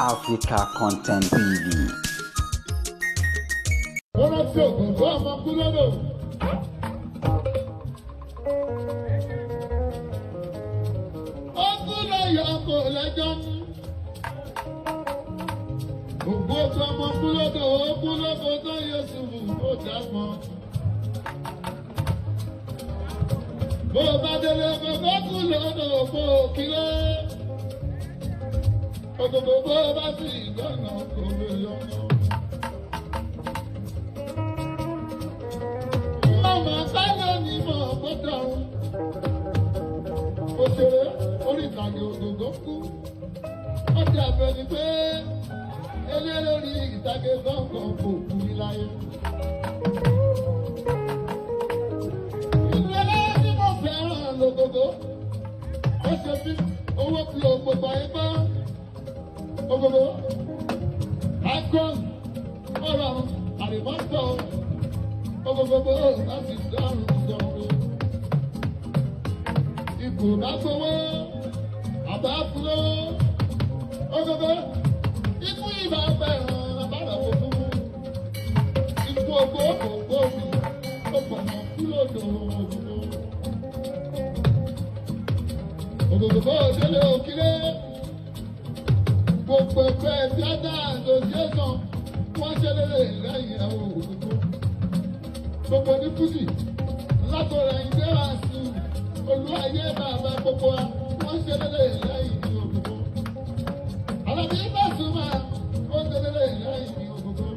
Africa Content TV. Ó rántí ògùn tó ọmọ kú lọ́dọ̀. Ó kú lọ́yọ̀ kò lẹ́jọ́ mú. Ògbó tó ọmọ kú lọ́dọ̀ ó kú lọ́kọ̀ tó yẹ sùnwù ó dàgbọ́n. Bó o bá délé kókó kú lọ́dọ̀ kó o kílẹ̀. Ògògò bó o bá sì gbọ́nà kò lè yọ̀nà. Mọ̀mọ́ sálẹ̀ ní mọ̀ gbọ́dọ̀ ọ̀hún. Òṣèré orí ìtàgé Ògògó kú. Ó ti àbẹ̀ni pé eléré orí ìtàgé gbọ̀ngàn kò kú ní láyé. Ìlú ẹlẹ́yẹ tí mo fẹ́ràn lògògó. Ó ṣe bí owó fi ògbògbò ayé gbọ́. Ògògó. Akron ọ̀rọ̀ àrìmọ́tò. Ògògó láti dárùn sọ̀rọ̀. Ikú bá gbowó, àbá fúlọ́. Ògògó ikú ìbá fẹ́ràn àbára òkú. Ikú ògbó ògbó mi, ó pọ̀nà kúlòdò ògògó. Ògògó bó délé òkìlé. Gbogbo ẹgbẹ́ tíátà association wọ́n ṣe lélẹ̀ lẹ́yìn àwọn ògògó. Gbogbo ní Fújì látọ̀rọ̀ ìgbéra sí olú ayé bàbá gbogbo wa wọ́n ṣe lélẹ̀ lẹ́yìn ògògó. Àlàbí Pasuma ó ṣe lélẹ̀ lẹ́yìn ògògó.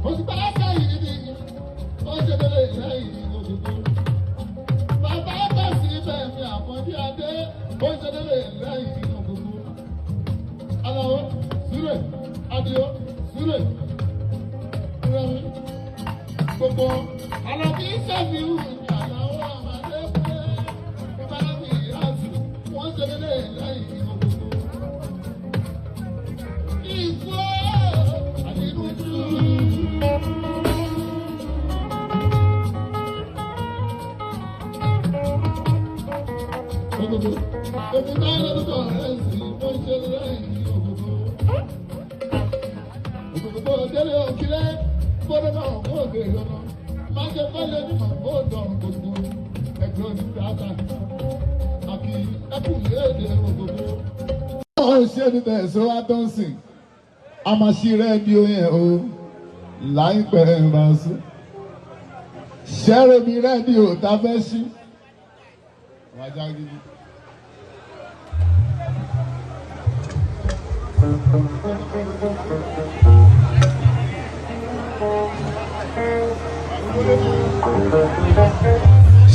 Òṣùpá Sáyìdì ó ṣe lélẹ̀ lẹ́yìn ògògó. Bàbá Bàṣí Bẹ̀mí Àkànjí Adé ó ṣe lélẹ̀ lẹ́yìn ògògó. Àlàó Súlè Adìó Súlè Rẹ̀mí gbogbo Àlàbí Ṣẹ́fíù ní Àlàó Àmàdé pé ìbáraẹni ìyáàtú wọ́n ṣe lélẹ̀ lẹ́yìn ògògó. Ìfọ́ àdínújú. Ògògó èmi náà lórúkọ rẹ̀ sí wọ́n ṣe lẹ́yìn ògògó. Ògògó délé òkìlẹ̀ gbọ́dọ̀ náà kó òde ìyọnu. Má ṣe fẹ́lẹ́ ní màá kó dọ̀rùn gbogbo ẹgbẹ́ onígbàtà. Àkì ẹkùn léde ògògó. Ó ṣe ní tẹ̀sán wá tó ń sìn a máa ṣí rédíò yẹn o láìpẹ́ máa sún ṣẹ́rẹ́ mi rédíò tá a fẹ́ ṣí. Wájà gidi.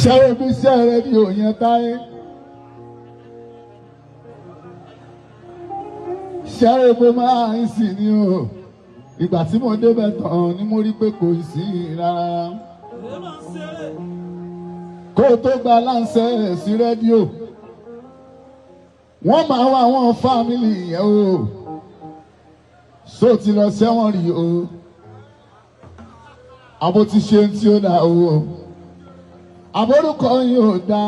Ṣẹ́rẹ́ mi ṣẹ́ rédíò yẹn táyé. Ṣẹ́rẹ́ mo máa ń sìn ní o ìgbà tí mo débẹ̀ tán ni mo rí pé kò sí rárá. Kó o tó gba láǹṣẹ́ sí rédíò wọ́n máa wá àwọn fámìlì yẹn o só ti lọ sẹ́wọ̀n rí o àbó ti ṣe tí ó dà o àbórúkọ yìí ò dá